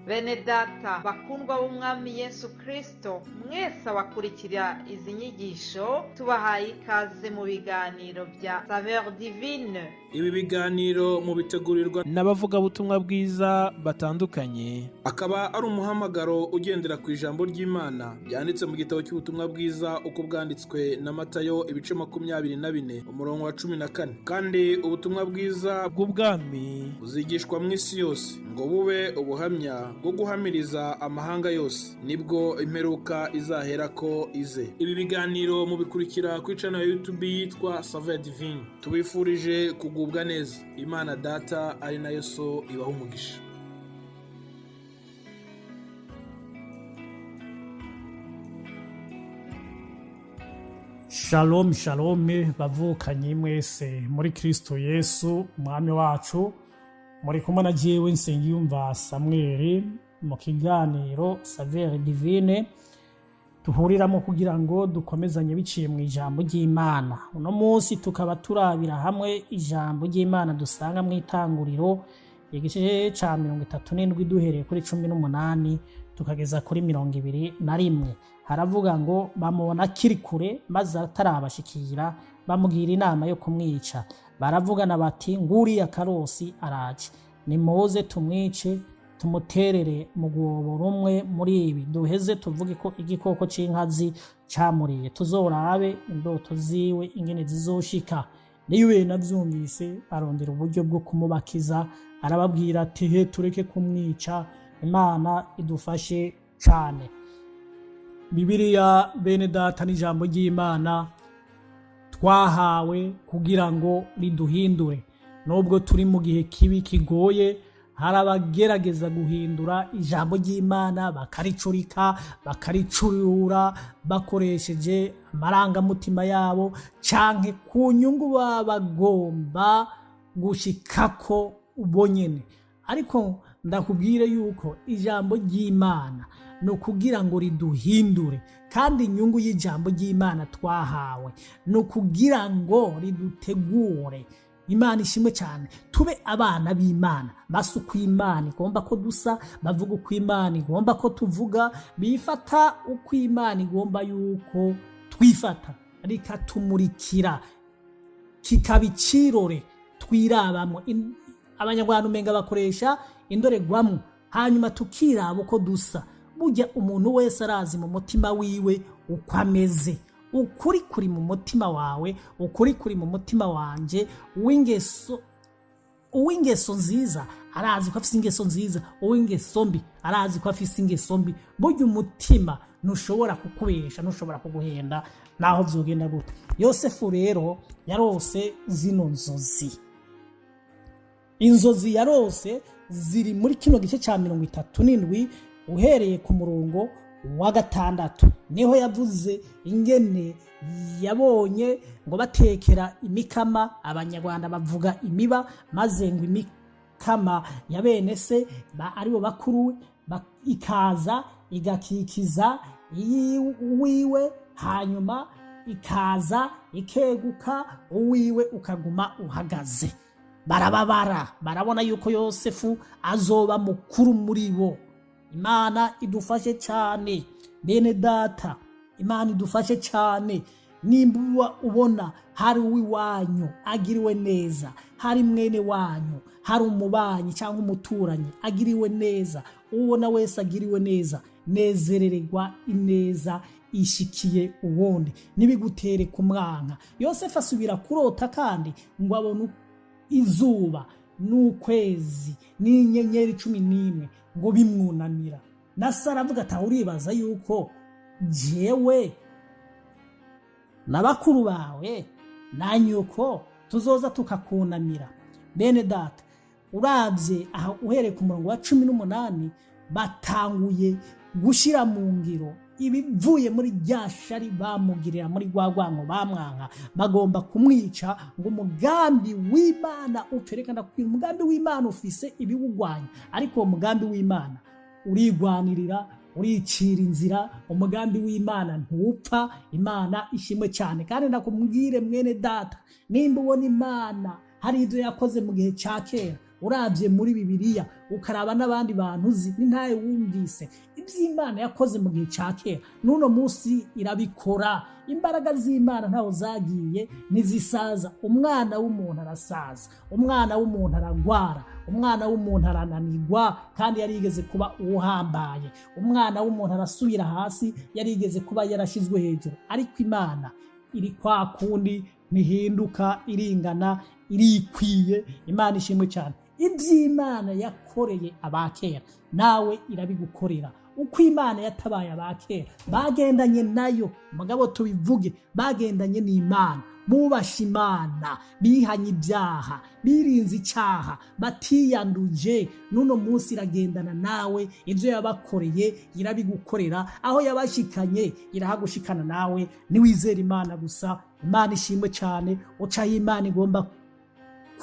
Bene data bakundwa b'Umwami Yesu Kristo, mwese abakurikira izi nyigisho, tubahaye ikaze mu biganiro bya Saveur Divine. Ibi biganiro mubitegurirwa n'abavugabutumwa bwiza batandukanye, akaba ari umuhamagaro ugendera ku ijambo ry'Imana ryanditse mu gitabo cy'ubutumwa bwiza uko bwanditswe na Matayo, ibice 24, umurongo wa 14. Kandi ubutumwa bwiza bw'ubwami buzigishwa mu isi yose ngo bube ubuhamya bwo guhamiriza amahanga yose, nibwo imperuka izaherako ize. Ibi biganiro mubikurikira kuri channel ya YouTube yitwa Saveur Divine. Tubifurije kugubwa neza. Imana Data ari nayo So ibaha umugisha. Shalom, shalom, bavukanye mwese muri Kristo Yesu Umwami wacu. Muri kumwe na jewe Nsengiyumva Samweli mu kiganiro Saveur Divine duhuriramo kugira ngo dukomezanye biciye mu ijambo ry'Imana. Uno munsi tukaba turabira hamwe ijambo ry'Imana dusanga mu Itanguriro, igice ca 37, duhereye kuri 18 tukageza kuri 21. Haravuga ngo: "Bamubona akiri kure, maze atarabashikira bamugira inama yo kumwica. Baravugana bati: 'Nguriya karosi araje, nimuze tumwice, tumuterere mu rwobo rumwe muri ibi, duheze tuvuge ko igikoko c'inkazi camuriye. Tuzorabe indoto ziwe ingene zizoshika.' Niwe navyumvise arondera uburyo bwo kumubakiza, arababwira ati: 'He, tureke kumwica.'" Imana idufashe cane. Bibiliya, bene data, n'ijambo ry'Imana twahawe kugira ngo riduhindure. Nubwo turi mu gihe kibi kigoye, hari abagerageza guhindura ijambo ry'Imana, bakaricurika, bakaricurura bakoresheje amarangamutima yabo canke ku nyungu baba bagomba gushikako bonyene. Ariko ndakubwire yuko ijambo ry'Imana ni ukugira ngo riduhindure, kandi inyungu y'ijambo ry'Imana twahawe ni ukugira ngo ridutegure. Imana ishimwe cyane. Tube abana b'Imana basa uko Imana igomba ko dusa, bavuga uko Imana igomba ko tuvuga, bifata uko Imana igomba yuko twifata. Rikatumurikira, kikaba icirore twirabamo. Abanyarwanda umenga bakoresha indorerwamo, hanyuma tukiraba uko dusa. Burya umuntu wese arazi mu mutima wiwe uko ameze. Ukuri kuri mu mutima wawe, ukuri kuri mu mutima wanje. Uw'ingeso nziza arazi ko afise ingeso nziza, uw'ingeso mbi arazi ko afise ingeso mbi. Burya umutima ntushobora kukubesha, ntushobora kuguhenda naho vyogenda gute. Yosefu rero yarose zino nzozi. Inzozi yarose ziri muri kino gice ca 37, uhereye ku murongo wa 6. Niho yavuze ingene yabonye ngo batekera imikama, abanyarwanda bavuga imiba, maze ngo imikama ya bene se aribo bakuru ikaza igakikiza uwiwe, hanyuma ikaza ikeguka, uwiwe ukaguma uhagaze. Barababara, barabona yuko Yosefu azoba mukuru muri bo. Imana idufashe cyane, bene data, Imana idufashe cyane. Nimba ubona hari uw'iwanyu agiriwe neza, hari mwene wanyu, hari umubanyi cyangwa umuturanyi agiriwe neza, ubona wese agiriwe neza, nezerererwa ineza ishikiye uwundi, ntibigutere kumwanka. Yosefu asubira kurota kandi ngo abone izuba n'ukwezi n'inyenyeri 11 ngo bimwunamira. Na Sara avuga ati: "Uribaza yuko jewe na bakuru bawe na nyoko tuzoza tukakunamira?" Bene data, urabye aha uhereye ku murongo wa 18, batanguye gushyira mu ngiro ibivuye muri rya shari bamugirira, muri rwa rwango bamwanka. Bagomba kumwica ngo umugambi w'Imana upfe. Reka ndakubwira, umugambi w'Imana ufise ibiwugwanya, ariko uwo mugambi w'Imana urigwanirira, uricira inzira. Umugambi w'Imana ntupfa. Imana ishimwe cyane. Kandi ndakubwire, mwene data, nimba ubona Imana hari ibyo yakoze mu gihe cya kera Urabye muri Bibiliya, ukaraba n'abandi bantu uzi, n'intahe wumvise, iby'Imana yakoze mu gihe cya kera, n'uno munsi irabikora. Imbaraga z'Imana ntaho zagiye, ntizisaza. Umwana w'umuntu arasaza, umwana w'umuntu aragwara, umwana w'umuntu arananirwa kandi yarigeze kuba uhambaye. Umwana w'umuntu arasubira hasi, yarigeze kuba yarashyizwe hejuru. Ariko Imana iri kwa kundi, ntihinduka, iringana, irikwiye. Imana ishimwe cyane. Iby'Imana yakoreye abakera, nawe irabigukorera. Uko Imana yatabaye abakera bagendanye nayo, mugabo tubivuge, bagendanye n'Imana, bubasha Imana, bihanye ibyaha, birinze icyaha, batiyanduje, n'uno munsi iragendana nawe. Ibyo yabakoreye irabigukorera. Aho yabashikanye irahagushikana nawe, niwizera Imana gusa. Imana ishimwe cyane. Ucaho Imana igomba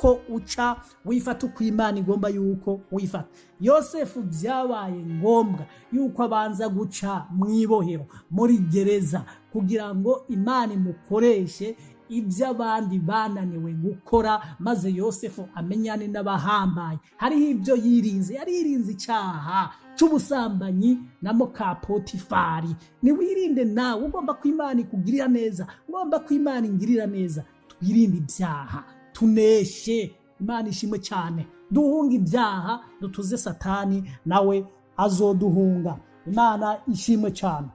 ko uca, wifata uko Imana igomba yuko wifata. Yosefu byabaye ngombwa yuko abanza guca mu ibohero, muri gereza, kugira ngo Imana imukoreshe ibyo abandi bananiwe gukora, maze Yosefu amenyane n'abahambaye. Hariho ibyo yirinze, yaririnze icyaha cy'ubusambanyi na muka Potifari. Niwirinde nawe. Ugomba ko Imana ikugirira neza, ugomba ko Imana ingirira neza, twirinde ibyaha, tuneshe. Imana ishimwe cyane. Duhunga ibyaha, dutuze Satani, nawe azoduhunga. Imana ishimwe cyane.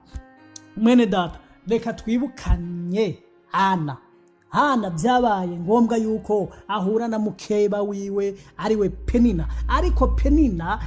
Mwene data, reka twibukanye Hana. Hana byabaye ngombwa yuko ahura na mukeba wiwe, ariwe Penina. Ariko Penina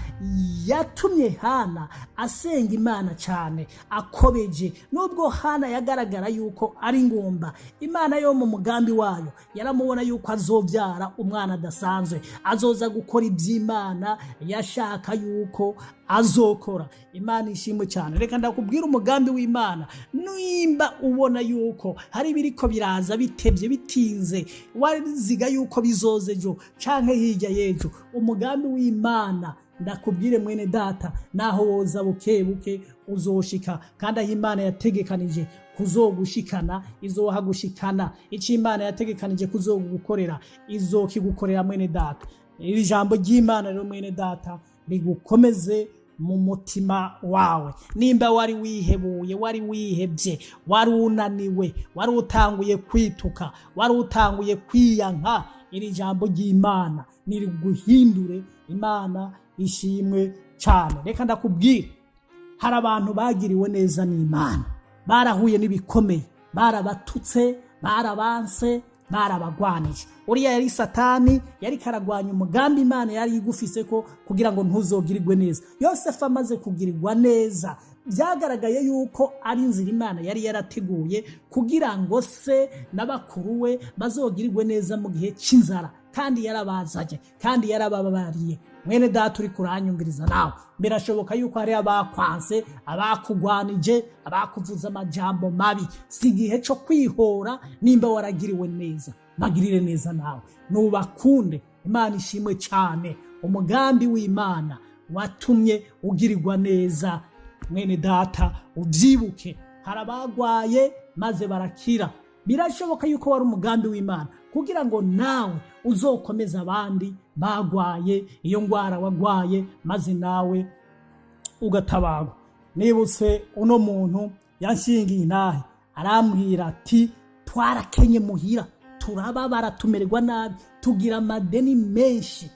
yatumye Hana asenga Imana cyane akobeje. Nubwo Hana yagaragara yuko ari ngumba, Imana yo mu mugambi wayo yaramubona yuko azobyara umwana adasanzwe, azoza gukora iby'Imana yashaka yuko azokora. Imana ishimwe cyane. Reka ndakubwira umugambi w'Imana. Nimba ubona yuko hari ibiriko biraza bitebye, bitinze, waziga yuko bizoza ejo canke hirya y'ejo, umugambi w'Imana, ndakubwire mwene data, naho woza buke buke uzoshika. Kandi aho Imana yategekanije kuzogushikana, izohagushikana. Icyo Imana yategekanije kuzogukorera, izokigukorera, mwene data. Iri jambo ry'Imana rero, mwene data, rigukomeze mu mutima wawe. Nimba wari wihebuye, wari wihebye, wari unaniwe, wari utanguye kwituka, wari utanguye kwiyanka, iri jambo ry'Imana niriguhindure. Imana ishimwe cyane. Reka ndakubwire, hari abantu bagiriwe neza n'Imana barahuye n'ibikomeye, barabatutse, barabanse, barabagwanije. Uriya yari Satani, yari karagwanya umugambi Imana yari igufise ko kugira ngo ntuzogirirwe neza. Yosefu amaze kugirirwa neza, byagaragaye yuko ari inzira Imana yari yarateguye kugira ngo se n'abakuru we bazogirirwe neza mu gihe cy'inzara, kandi yarabazanye, kandi yarabababariye. Mwene data uri kuranyumviriza, nawe birashoboka yuko hari abakwanse, abakugwanije, abakuvuza amajambo mabi. Si igihe cyo kwihora. Nimba waragiriwe neza, bagirire neza nawe, nubakunde. Imana ishimwe cyane. Umugambi w'Imana watumye ugirirwa neza, mwene data, ubyibuke. Hari abagwaye maze barakira. Birashoboka yuko wari umugambi w'Imana kugira ngo nawe uzokomeze abandi bagwaye iyo ndwara wagwaye, maze nawe ugatabarwa. Nibutse uno muntu yanshingiye intahe, arambwira ati: "Twarakenye muhira, turababara, tumererwa nabi, tugira amadeni menshi,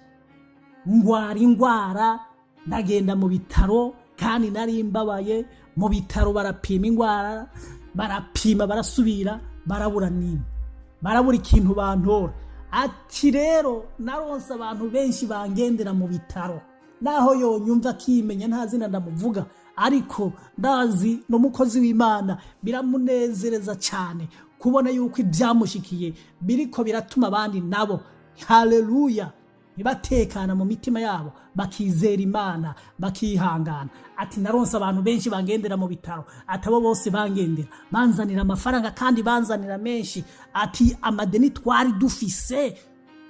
ngwara indwara, ndagenda mu bitaro kandi nari mbabaye. Mu bitaro barapima indwara, barapima, barasubira, barabura n'imwe, barabura ikintu bantora." Ati: "Rero naronse abantu benshi bangendera mu bitaro." Naho yonyumva akimenya, nta zina ndamuvuga, ariko ndazi ni umukozi w'Imana. Biramunezereza cyane kubona yuko ibyamushikiye biriko biratuma abandi nabo, haleluya, ntibatekana mu mitima yabo, bakizera Imana, bakihangana. Ati: "Naronse abantu benshi bangendera mu bitaro." Ati: "Abo bose bangendera banzanira amafaranga, kandi banzanira menshi." Ati: "Amadeni twari dufise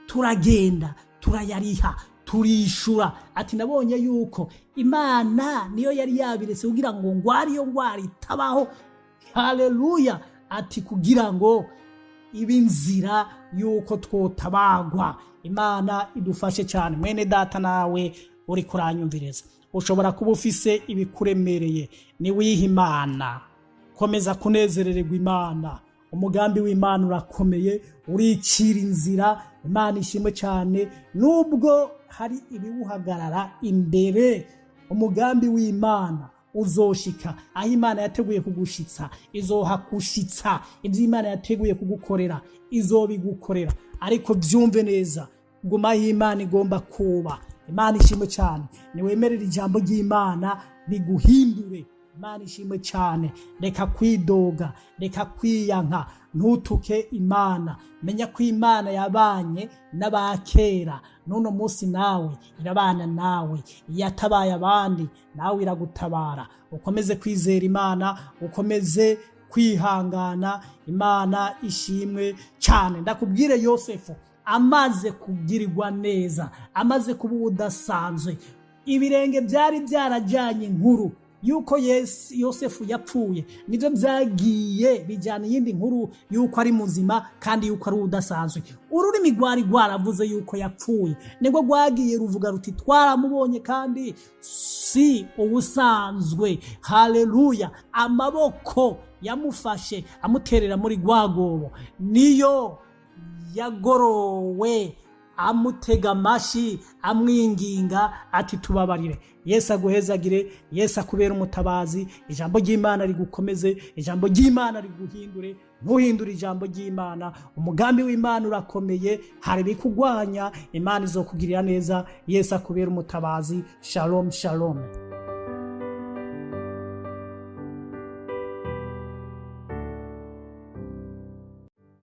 turagenda turayariha, turishura." Ati: "Nabonye yuko Imana niyo yari yabiretse kugira ngo ngware iyo ngwara itabaho." Haleluya. Ati: "Kugira ngo iba inzira y'uko twotabagwa. Imana idufashe cyane. Mwene data, nawe uri kuranyumviriza, ushobora kuba ufise ibikuremereye. Niwiha Imana, komeza kunezerererwa Imana. Umugambi w'Imana urakomeye, uricira inzira. Imana ishimwe cyane. Nubwo hari ibiwuhagarara imbere, umugambi w'Imana uzoshika. Aho Imana yateguye kugushitsa, izohakushitsa. Ibyo Imana yateguye kugukorera, izobigukorera. Ariko byumve neza, guma aho Imana igomba kuba. Imana ishimwe cyane. Niwemerere ijambo ry'Imana riguhindure. Imana ishimwe cyane. Reka kwidoga, reka kwiyanka, ntutuke Imana. Menya ko Imana yabanye n'abakera, n'uno munsi nawe irabana nawe. Yatabaye abandi, nawe iragutabara. Ukomeze kwizera Imana, ukomeze kwihangana. Imana ishimwe cyane. Ndakubwire, Yosefu amaze kugirirwa neza, amaze kuba udasanzwe, ibirenge byari byarajyanye inkuru yuko Yosefu yapfuye nibyo byagiye bijyana iyindi nkuru yuko ari muzima kandi yuko ari udasanzwe. Ururimi rwari rwaravuze yuko yapfuye nibwo rwagiye ruvuga ruti: "Twaramubonye kandi si ubusanzwe." Haleluya! Amaboko yamufashe amuterera muri rwagobo niyo yagorowe amutega amashi, amwinginga ati: "Tubabarire." Yesu aguhezagire, Yesu akubera umutabazi. Ijambo ry'Imana rigukomeze, ijambo ry'Imana riguhindure. Ntuhindure ijambo ry'Imana. Umugambi w'Imana urakomeye, hari ibikugwanya, Imana izokugirira neza. Yesu akubera umutabazi. Shalom, shalom.